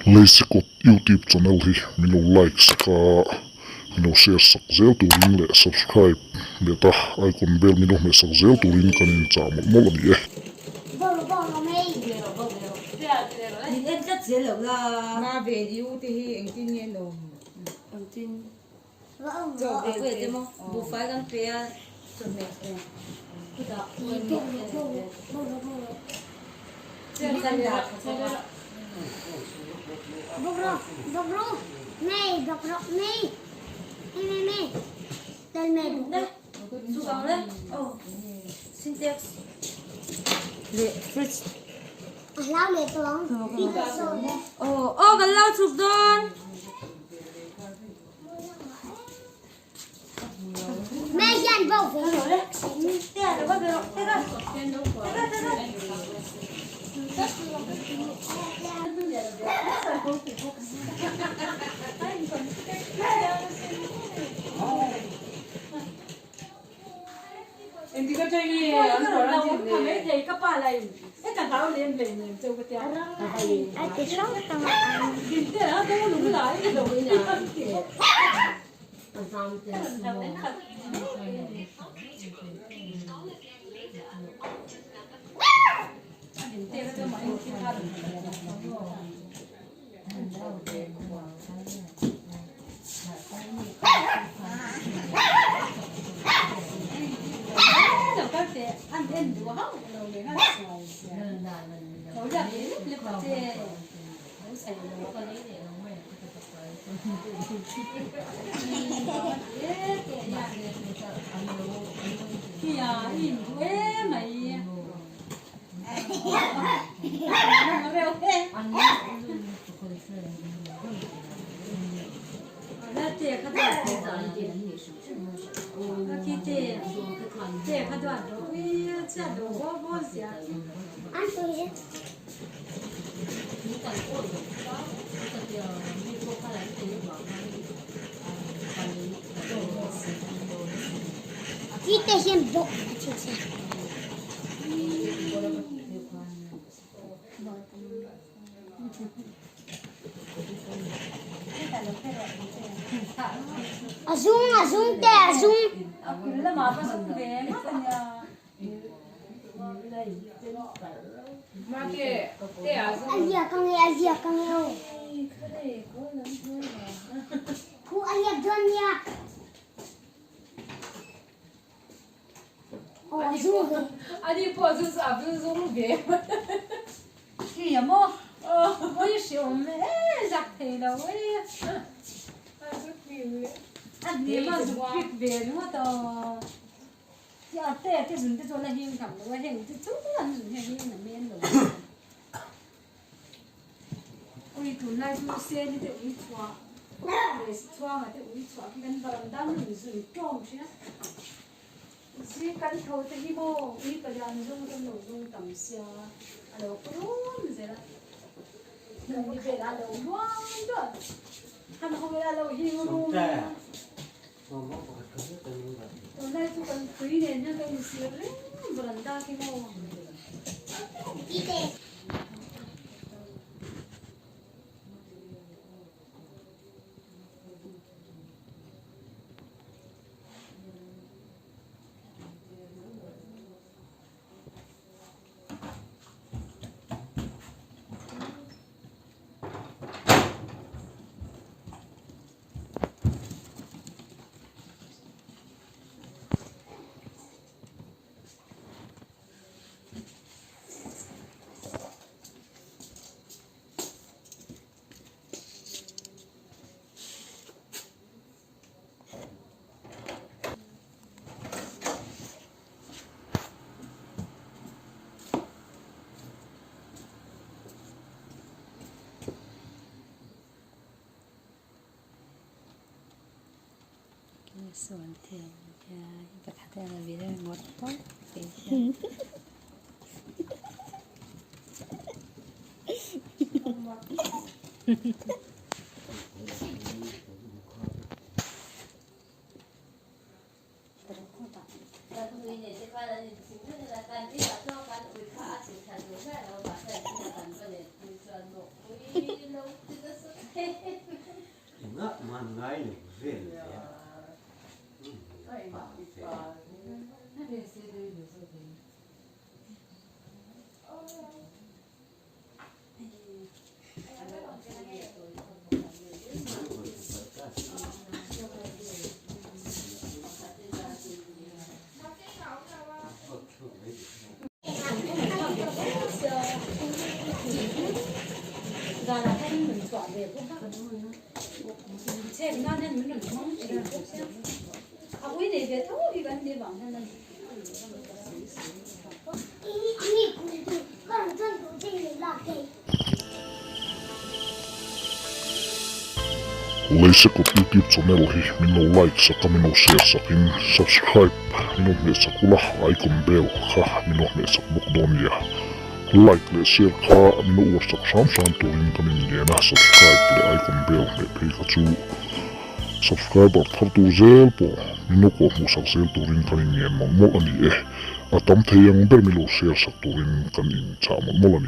Leisikawt YouTube channel hi min lo like sak a, min lo share sak zel turin leh subscribe leh ta icon bell min lo hmeh sak zel turin kan inchah mawlh mawlh a ni e. Leisekawt youtube channel hi min lo like sak a min lo share sak in subscribe min lo hmeh sak ula icon bell kha min lo hmeh sak bawk dawn nia like leh share kha min lo uar sak hram hram turin kan in ngen a subscribe leh icon bell hmeh phei kha chu subscriber thar tur zel pawh min lo kawh hmuh sak zel turin kan in ngen mawlh mawlh a ni e a tam thei ang ber min lo share sak turin kan in chah mawlh mawlh a ni.